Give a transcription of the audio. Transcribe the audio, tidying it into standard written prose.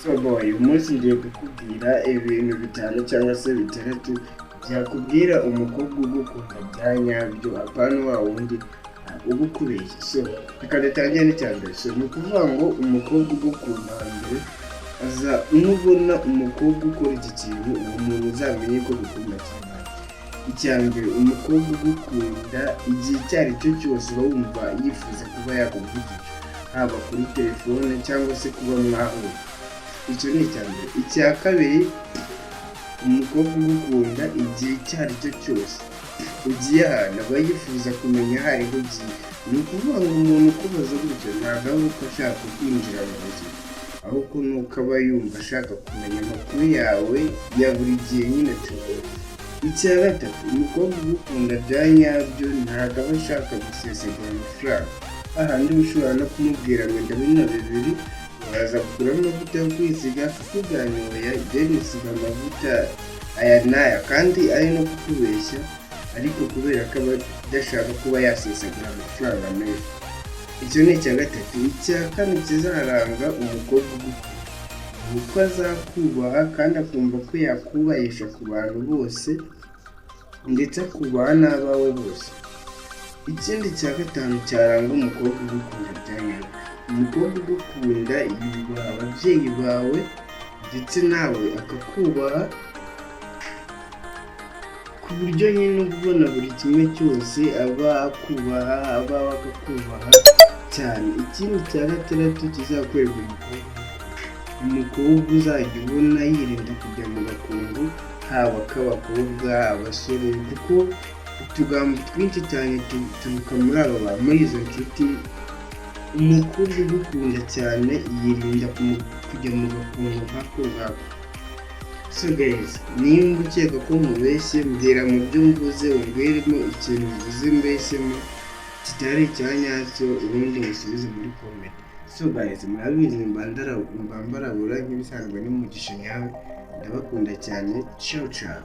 So boy, uyu munsi ngiye kukubwira ibintu bitanu cyangwa se bitandatu byakubwira umukobwa ugukunda bya nyabyo, apana wa wundi uba ukubeshya. So reka dutangire n'icya mbere. So ni ukuvuga ngo umukobwa ugukunda mbere aza, nubona umukobwa ukora iki kintu, uwo muntu uzamenye ko gukunda cyane. Icya mbere, umukobwa ugukunda igihe icyo ari cyo cyose uba wumva yifuza kuba yakuvugisha, haba kuri telefone cyangwa se kuba mwahura. Icyo ni icya mbere. Icya kabiri, umukobwa ugukunda igihe icyo ari cyo cyose ugiye ahantu aba yifuza kumenya aho ariho ugiye. Ni ukuvuga ngo umuntu ukubaza gutyo ntabwo aba uko ashaka kwinjira mu buzima, ahubwo ni uko aba yumva ashaka kumenya amakuru yawe ya buri gihe nyine tu. Icya gatatu, umukobwa ugukunda bya nyabyo ntabwo aba ashaka gusesagura amafaranga. Hahandi uba ushobora no kumubwira ngo ndabona bibiri, uraza kuguramo amavuta yo kwisiga, akakubwira ngo oya, jye nisiga amavuta aya n'aya, kandi ari no kukubeshya, ariko kubera ko aba adashaka kuba yasesagura amafaranga menshi. Icyo ni icya gatatu. Icya kane kizaranga umukobwa ugukunda ni uko azakubaha kandi akumva ko yakubahisha ku bantu bose, ndetse akubaha n'abawe bose. Ikindi cya gatanu cyaranga umukobwa ugukunda bya nyabyo, umukobwa ugukunda yubaha ababyeyi bawe ndetse nawe akakubaha, ku buryo nyine uba ubona buri kimwe cyose aba akubaha, abawe akakubaha cyane. Ikindi cya gatandatu kizakwereka umukobwa, umukobwa uzajya ubona yirinda kujya mu gakungu, haba k'abakobwa, abasore, kuko utugambo twinshi cyane turuka muri aba bantu, muri izo nshuti. Umukobwa ugukunda cyane yirinda kujya mu gakungu nk'ako ngako. So guys, nimba ukeka ko mubeshye, mbwira mu byo mvuze, umbwiremo ikintu mvuze mbeshyemo kitari icya nyacyo, ubundi musubize muri comment. So guys, murabizi mba mbarabura nk'ibisanzwe n'umugisha nyawe. Ndabakunda cyane. Ciao ciao.